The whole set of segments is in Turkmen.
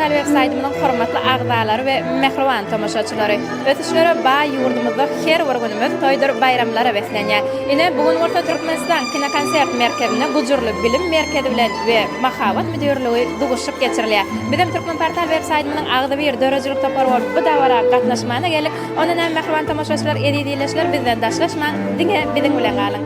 Portal web saýtymyzyň hormatly agzalary we mähriban tomaşaçylary! Ösüşlere baý ýurdumyzda her bir günümiz toýdur baýramlara beslenýär. Ine, bu gün bolsa Türkmenistan kinokonsert merkezinde Gujurly bilim merkezi bilen we Mahabat müdirligi duguşyk geçirilýär. Bizem Türkmen Portal web saýtymyzyň agzybir döredijilik topary bolup bu dabara gatnaşmana geldik. Onda näme mähriban tomaşaçylar, eziz ildeşler bizden daşlaşmaň, diňe biziň bilen galyň.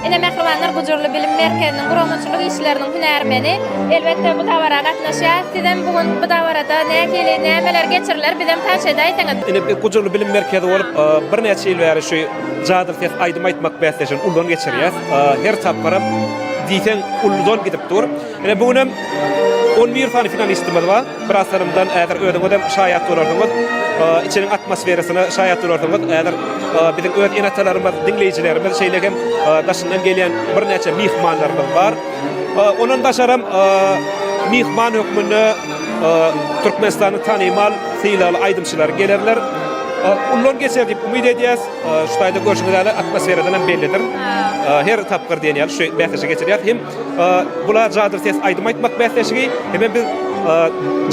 Ine mähribanlar Gujurly bilim merkeziniň guramaçylyk işleriniň hünärmeni elbetde bu dabara gatnaşýar. Sizem bu gün bu dabarada nähili nämeler geçiriler bizem tanyş edäýseňiz. Ine biz Gujurly bilim merkezi bolup birnäçe ýyl bäri şu Jadyly ses aýdym aýtmak bäsleşigini uldan geçirýäs. Her tapgyram diýseň uludan gidip dur. Ine bu günem 11 sany finalistimiz bar. Biraz salymdan häzir özüňizem şaýat bolarsyňyz. Içiniň atmosferasyna şaýat bolarsyňyz. Häzir biziň öz ene-atalarymyz, diňleýjilerimiz, şeýle hem daşyndan gelýän birnäçe myhmanlarymyz bar. Ondan daşaram myhman hökmünde Türkmenistanyň tanymal, sylagly aýdymçylary gelerler. Ullan geçer diýip umyt edýäs. Şu taýda görşüňiz ýaly atmosferadan hem bellidir. Her tapgyr diýen ýaly şu bäsleşigi geçirýäs. Hem bula Jadyr ses aýdym aýtmak bäsleşigi, hem hem biz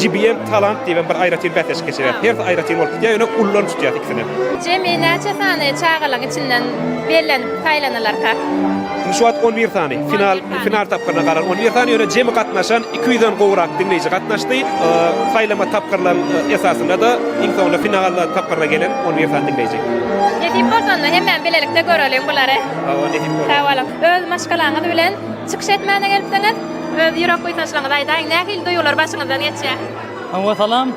GBM Talant diýip hem bir aýratyn bäsleşik geçirýäs. Hersi aýratyn bolup gidýär, ýöne ullan tutýas ikisini. Jemi näçe sany çagalaň içinden bellenip saýlanylarka? Indi şu wagt 11 sany final final tapgyryna galan 11 sany, ýöne jemi gatnaşan 200-den gowrak diňleýji gatnaşdy. Saýlama tapgyrlaryň esasynda-da iň soňunda final tapgyryna gelen 11 sany diňleýji. Nesip bolsa onda hemmämiz bilelikde göreliň bulary. Hawa nesip bolsa. Sag boluň. Öz maşgalaňyz bilen çykyş etmäne gelipsiňiz. Öz ýürek buýsançlaryňyzy aýdaýyň. Nähili duýgular başyňyzdan geçýär? Hawa salam.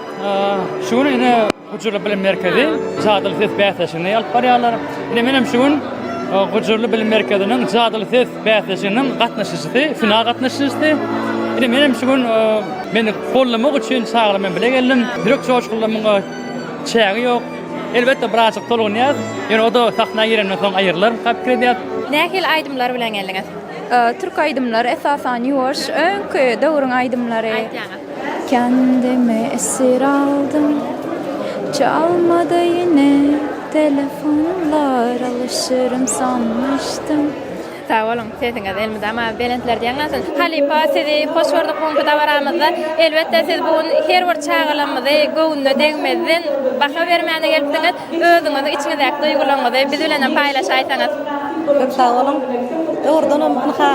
Şu gün ine Gujurly bilim merkezi Jadyly ses bäsleşigini alyp barýarlar. Ine menem şu gün Gujurly bilim merkeziniň Jadyly ses bäsleşiginiň gatnaşyjysy, final gatnaşyjysy. Ine menem şu gün meni gollamak üçin çagalarym bilen bile geldim. Ýürek joşgunlarymyň çägi ýok. Elbetde birazjyk tolgunýas. Ýöne o-da sahna girenden soň aýrylar pikir edýäs. Nähili aýdymlar bilen geldiňiz? Türk aýdymlary esasan ýuwaş, öňki döwrüň aýdymlary. Aýtýaňyz. Kendimi esir aldym, Çalmady ýene telefonlar, Alyşyrym sanmyşdym. Sag boluň, sesiňiz elmydama belentlerde ýaňlansyn. Halypa, sizi hoş gördük bu günki dabaramyzda. Elbetde, siz bu gün her bir çagalarymyzy göwnüne degmezden baha bermäne gelipsiňiz. Özüňiziň içiňizdäki duýgularyňyzy biz bilenem paýlaşaýsaňyz. Köp sag boluň. Dogrudanam, ynha,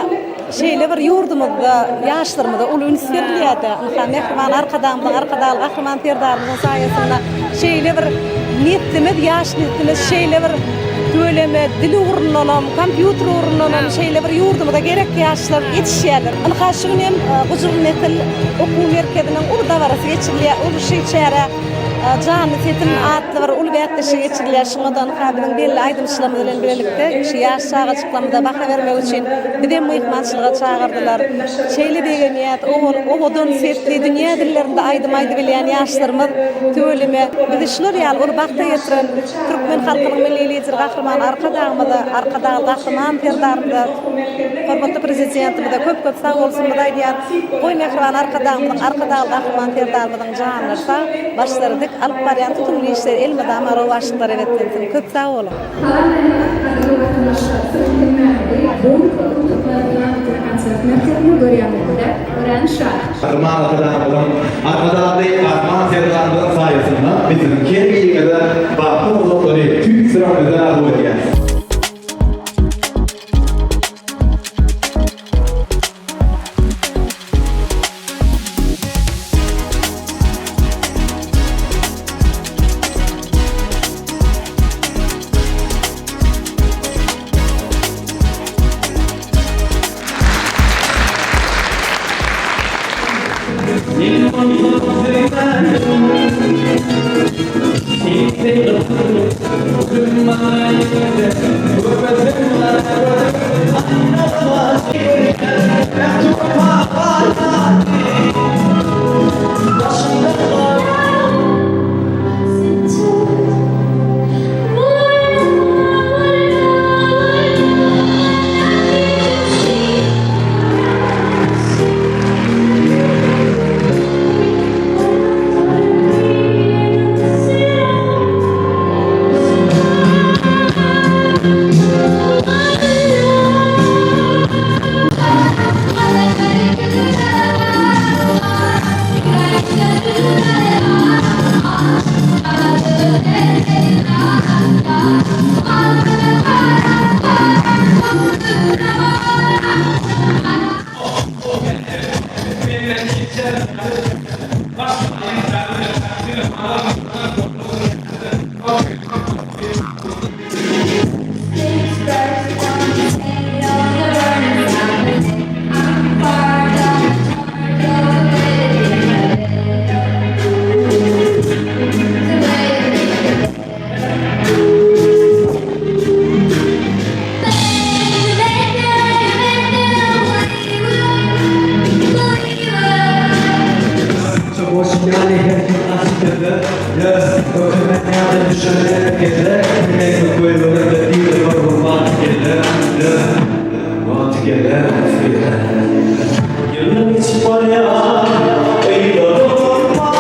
Şeýle bir ýurdumyzda ýaşlarymyza uly üns berilýär-de, ynha, mähriban Arkadagymyzyň, Arkadagly Gahryman Serdarymyzyň saýasynda şeýle bir neslimiz, ýaş neslimiz şeýle bir tüweleme dil ugrundanam, kompýuter ugrundanam şeýle bir ýurdumyza gerek ýaşlar ýetişýärler. Ynha, şu gün hem Gujurly nesil okuw merkeziniň uly dabarasy geçirilýär. Uly şy çäre Janly sesim atly bir uly bäsleşigi geçirilýär. Şuňa-da ynha biziň belli aýdymçylarymyz bilen bilelikde şu ýaş çagajyklarymyza baha bermek üçin bizem myhmançylyga çagyrdylar. Şeýle begenýäs, owadan sesli, dünýä dillerinde aýdym aýdybilýän ýaşlarymyz tüweleme bizi şular ýaly uly bagta getiren türkmen halkynyň Milli Lideri Gahryman Arkadagymyza, Arkadagly Gahryman Serdarymyza, hormatly Prezidentimize köp-köp sag bolsunymyzy aýdýan. Goý mähriban Arkadagymyzyň, Arkadagly Gahryman Serdarymyzyň janlary sag, başlary dik, alyp barýan tutumly işleri elmydama rowaçlyklara beslensin. Köp sag boluň! Salam mähriban gadyrly watandaşlar! Siz hemmäňizi bu günki Türkmenistan konsert merkezinde görýänimizden örän şat. Gahryman Arkadagymyzyň, Arkadagly Gahryman Serdarymyzyň saýasynda biz siziň her biriňize bagtly pursatlary tüýs ýüregimizden arzuw edýäris. Bolşy ýaly her kim açyp bilse, Ýa, hökümet ýa-da düşen herkese, Hemmeňiz goýberiň-de diýdi bir gün wagty geler, Ýa, wagty geler, wagty geler. Ýyllar geçip barýar, yza dolanmaz.